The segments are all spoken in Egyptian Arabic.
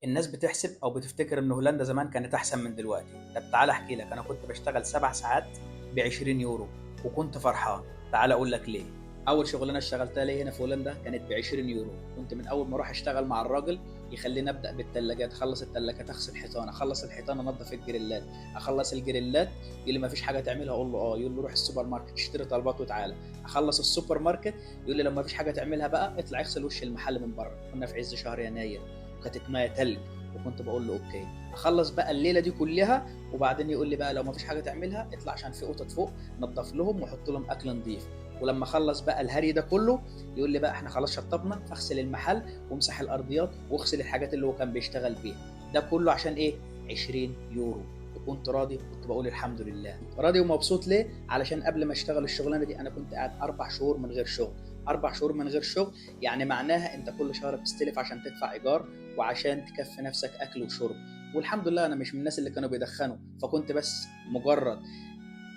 الناس بتحسب او بتفتكر ان هولندا زمان كانت احسن من دلوقتي. طب تعالى احكي لك، انا كنت بشتغل 7 ساعات ب 20 يورو وكنت فرحان. تعالى اقول لك ليه. اول شغلانة اشتغلتها ليه هنا في هولندا كانت ب 20 يورو. كنت من اول ما اروح اشتغل مع الراجل يخليني ابدا بالثلاجات، اخلص الثلاجات اغسل حيطان، اخلص الحيطان انضف الجريلات، اخلص الجريلات يقول لي ما فيش حاجة تعملها، اقول له اه، يقول لي روح السوبر ماركت اشتري طلبات وتعالى. اخلص السوبر ماركت يقول لي لو ما فيش حاجة تعملها بقى اطلع اغسل وش المحل من بره. كنا في عز شهر يناير وكانت مية تلج، وكنت بقول له okay. اخلص بقى الليلة دي كلها وبعدين يقول لي بقى لو ما فيش حاجة تعملها اطلع عشان في قطط فوق نضف لهم وحط لهم اكل نظيف. ولما اخلص بقى الهري ده كله يقول لي بقى احنا خلاص شطبنا، فاغسل المحل وامسح الارضيات واغسل الحاجات اللي هو كان بيشتغل بيها. ده كله عشان ايه؟ 20 يورو. وكنت راضي، كنت بقول الحمد لله راضي ومبسوط. ليه؟ علشان قبل ما اشتغل الشغلانة دي انا كنت قاعد 4 شهور من غير شغل. 4 شهور من غير شغل يعني معناها انت كل شهر بتستلف عشان تدفع ايجار وعشان تكفي نفسك اكل وشرب. والحمد لله انا مش من الناس اللي كانوا بيدخنوا، فكنت بس مجرد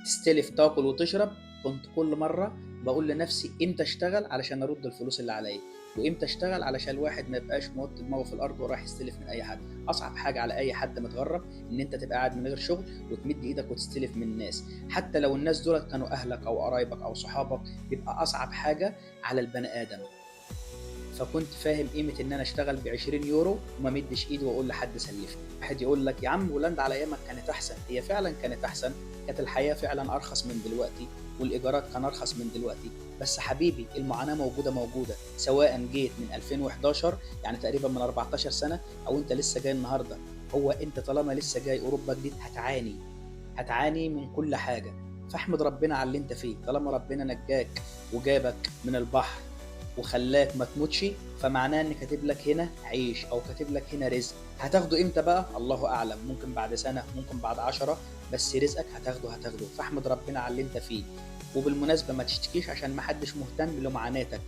تستلف تاكل وتشرب. كنت كل مرة بقول لنفسي امتى اشتغل علشان ارد الفلوس اللي عليا، وامتى اشتغل علشان الواحد ما يبقاش موطي دماغه في الارض وراح يستلف من اي حد. اصعب حاجة على اي حد متغرب ان انت تبقى قاعد من غير شغل وتمد ايدك وتستلف من الناس، حتى لو الناس دولت كانوا اهلك او قرايبك او صحابك، بيبقى اصعب حاجة على البني ادم. فكنت فاهم قيمة ان انا اشتغل ب 20 يورو وما مدش ايدي واقول لحد سلفني. واحد يقول لك يا عم هولندا على ايامك كانت احسن، هي فعلا كانت احسن، كانت الحياة فعلا ارخص من دلوقتي والايجارات كان ارخص من دلوقتي، بس حبيبي المعاناة موجودة موجودة، سواء جيت من 2011 يعني تقريبا من 14 سنة او انت لسه جاي النهارده. هو انت طالما لسه جاي اوروبا جديد هتعاني، هتعاني من كل حاجة. فاحمد ربنا على اللي انت فيه، طالما ربنا نجاك وجابك من البحر وخلاك ما تموتش، فمعناه ان كاتب لك هنا عيش او كاتب لك هنا رزق. هتاخده امتى بقى؟ الله اعلم، ممكن بعد سنة، ممكن بعد 10، بس رزقك هتاخده هتاخده. فاحمد ربنا على اللي انت فيه. وبالمناسبة ما تشتكيش عشان ما حدش مهتم لمعاناتك.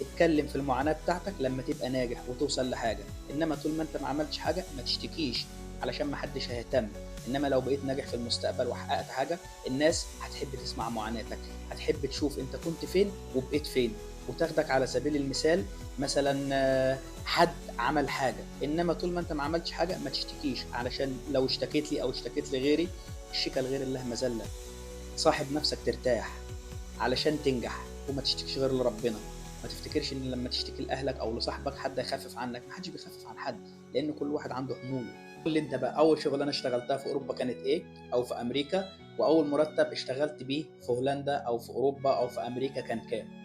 اتكلم في المعاناة بتاعتك لما تبقى ناجح وتوصل لحاجة، انما طول ما انت ما عملتش حاجة ما تشتكيش علشان ما حدش هيهتم. انما لو بقيت ناجح في المستقبل وحققت حاجة، الناس هتحب تسمع معاناتك، هتحب تشوف انت كنت فين وبقيت فين، وتاخدك على سبيل المثال مثلا حد عمل حاجة. انما طول ما انت ما عملتش حاجة ما تشتكيش، علشان لو اشتكيت لي او اشتكيت لغيري الشكا لغير الله مذلة. صاحب نفسك ترتاح علشان تنجح، وما تشتكيش غير لربنا. ما تفتكرش ان لما تشتكي لاهلك او لصاحبك حد هيخفف عنك، ما حدش بيخفف عن حد، لان كل واحد عنده حمولة. قول لي انت بقى اول شغلانة اشتغلتها في اوروبا كانت ايه او في امريكا، واول مرتب اشتغلت بيه في هولندا او في اوروبا او في امريكا كان كام؟